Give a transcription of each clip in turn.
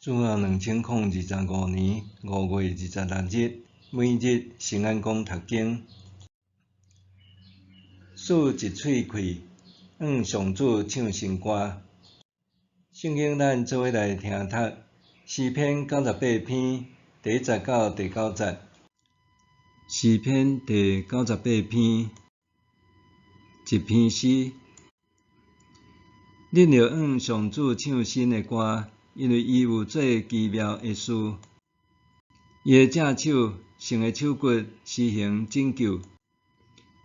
主後2025年5月26日，每日聖安講讀經，恕一喙氣，向上主唱新歌。聖經咱做伙來聽讀詩篇98篇第1節到第9節。詩篇第98篇，一篇詩。恁著向上主唱新的歌，因為伊有做奇妙的事。伊的正手，神的手骨施行拯救。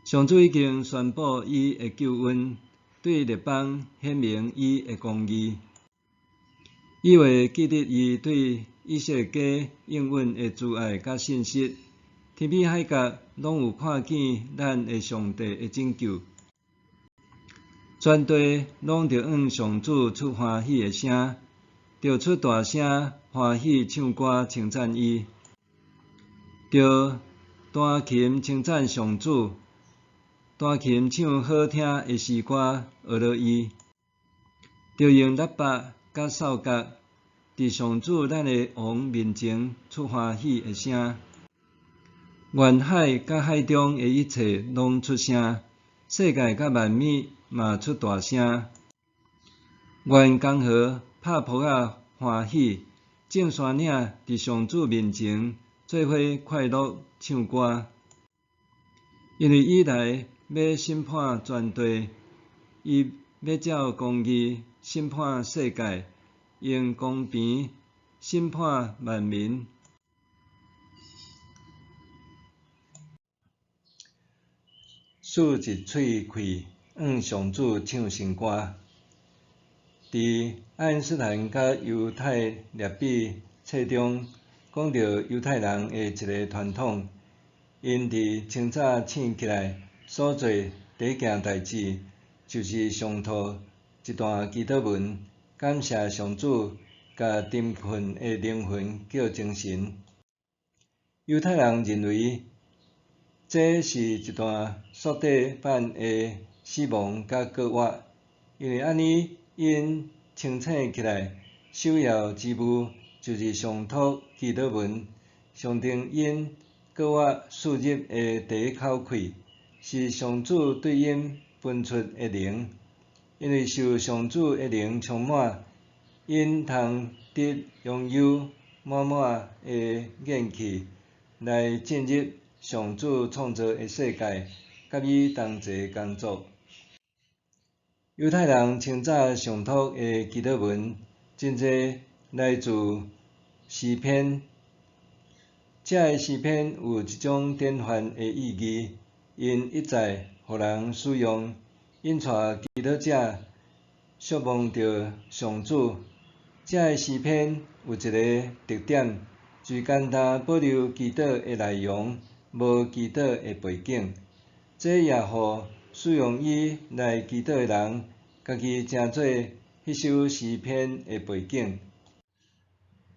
上主已經宣布伊的救恩，對列邦顯明伊的公義。伊會記得伊對以色列家應允的慈愛佮信實。天邊海角攏有看見咱的上帝的拯救。全地攏著向上主出歡喜的聲，著出大聲歡喜唱歌稱讚伊，著彈琴稱讚上主，彈琴唱好聽的詩歌學落伊，著用喇叭佮哨角，佇上主咱的王面前出歡喜的聲。願海佮海中的一切攏出聲，世界佮萬物嘛出大聲。願江河拍噗仔歡喜，眾山嶺佇上主面前做伙快樂唱歌。因為伊來欲審判全地，伊欲照公義審判世界，用公平審判萬民。恕一喙氣，向上主唱新歌。佇愛因斯坦佮猶太列比冊中講著猶太人的一个傳統，𪜶佇清早醒起來所做第一件代誌，就是誦讀一段祈禱文，感謝上主共沉睏的靈魂叫精神。猶太人認為，這是一段縮短版的死亡佮過活，因為按呢，𪜶清醒起來，首要之務就是誦讀祈禱文，象徵𪜶過活輸入的第一口氣，是上主對𪜶分出的靈。因為受上主的靈充滿，𪜶通得擁有滿滿的元氣，來進入上主創造的世界，佮伊同齊工作。猶太人清早誦讀的祈禱文，真濟來自詩篇。這个詩篇有一種典範的意義，𪜶一再予人使用，引帶祈禱者渴望著上主。這个詩篇有一个特點，就是干焦保留祈禱的內容，無祈禱的背景。這也予使用伊來祈禱的人，家己成做彼首詩篇的背景。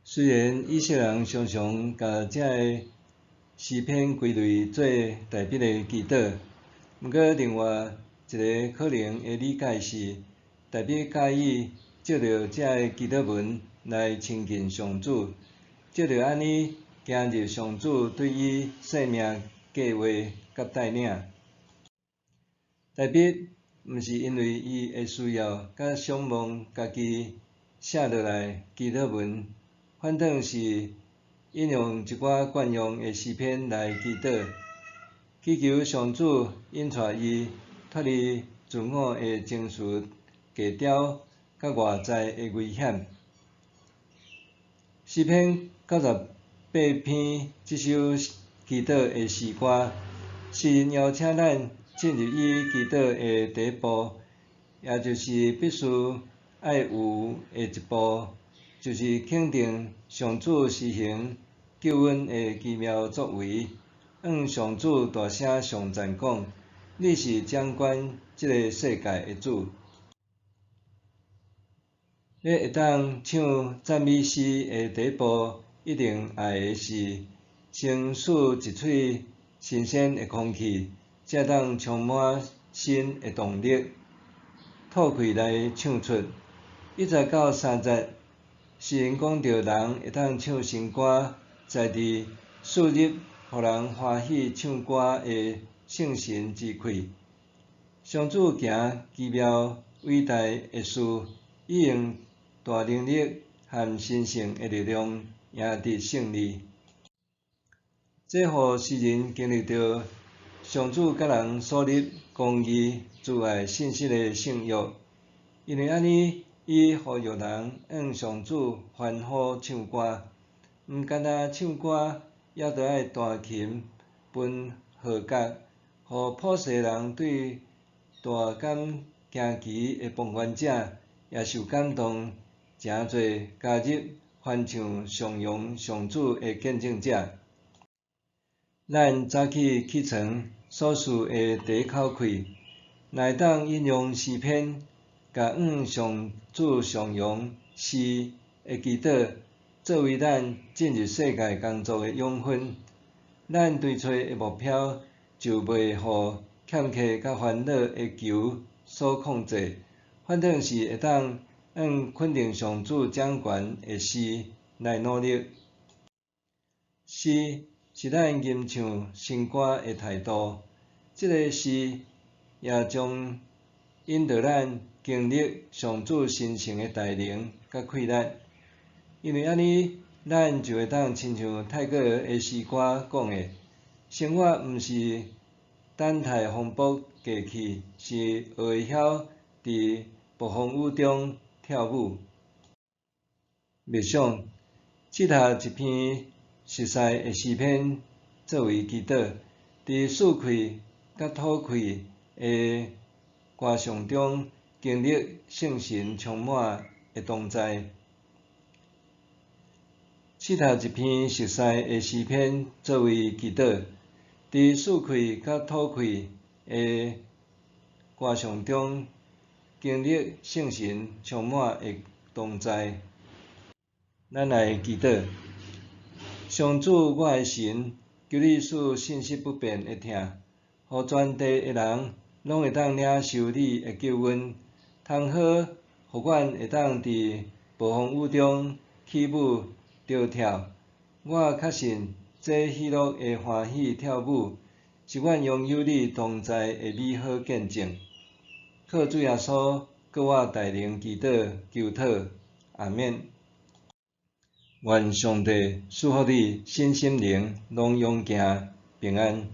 雖然以色列人常常共這个詩篇歸類做大衛的祈禱，毋過另外一个可能的理解是，大衛佮意藉著這个祈禱文來親近上主，藉著按呢行入上主對伊生命計畫佮帶領。大衛毋是因為伊的需要佮想望家己寫落來祈禱文，反轉是引用一寡慣用的詩篇來祈禱，祈求上主引帶伊脫離自我的情緒低潮佮外在的危險。詩篇98篇這首祈禱的詩歌，詩人邀請咱進入伊祈禱的第一步，也就是必須愛有的一步，就是肯定上主施行救恩的奇妙作為，向上主大聲頌讚講：你是掌管這个世界的主。欲會當唱讚美詩的第一步，一定愛的是先吸一喙新鮮的空氣，才當充滿新的動力，吐氣來唱出。1節到3節，诗人讲著人會當唱新歌，在佇賜予予人歡喜唱歌的聖神之氣。上主行奇妙偉大的事，伊用大能力和神聖的力量贏得勝利。這予詩人經歷著上主佮人所立公義、慈愛、信實的聖約，因為按呢，伊呼籲人向上主歡呼唱歌，毋干焦唱歌，猶閣愛彈琴、分號角，予普世人對大感驚奇的旁觀者也受感動，成做加入歡唱頌揚上主的見證者。咱早起起床所需的第一口氣，若會當引用詩篇，共向上主頌揚詩的祈禱，做為咱進入世界工作的養分，咱追揣的目標就袂予欠缺佮煩惱的求所控制，反轉是會當按肯定上主掌權的詩來努力。詩是咱吟唱新歌的態度，這个詩也將引導咱經歷上主神聖的大能佮氣力。因為按呢，咱就會當親像泰戈爾的詩歌講的：生活毋是等待風暴過去，是學會曉佇暴風雨中跳舞。默想，試讀一篇熟似的詩篇做為祈禱，佇賜氣佮吐氣的歌頌中，經歷聖神充滿的同在。試讀一篇熟似的詩篇做為祈禱，佇賜氣佮吐氣的歌頌中，經歷聖神充滿的同在。咱來祈禱。上主，我的神，求你賜信實不變的疼，予全地的人攏會當領受你的救恩，通好，予阮會當佇暴風雨中起舞著跳。我確信這喜樂的歡喜跳舞，是阮擁有你同在的美好見證。靠主耶穌，閣我代靈祈禱求討，阿免。願上帝賜福你，身心靈攏勇健平安。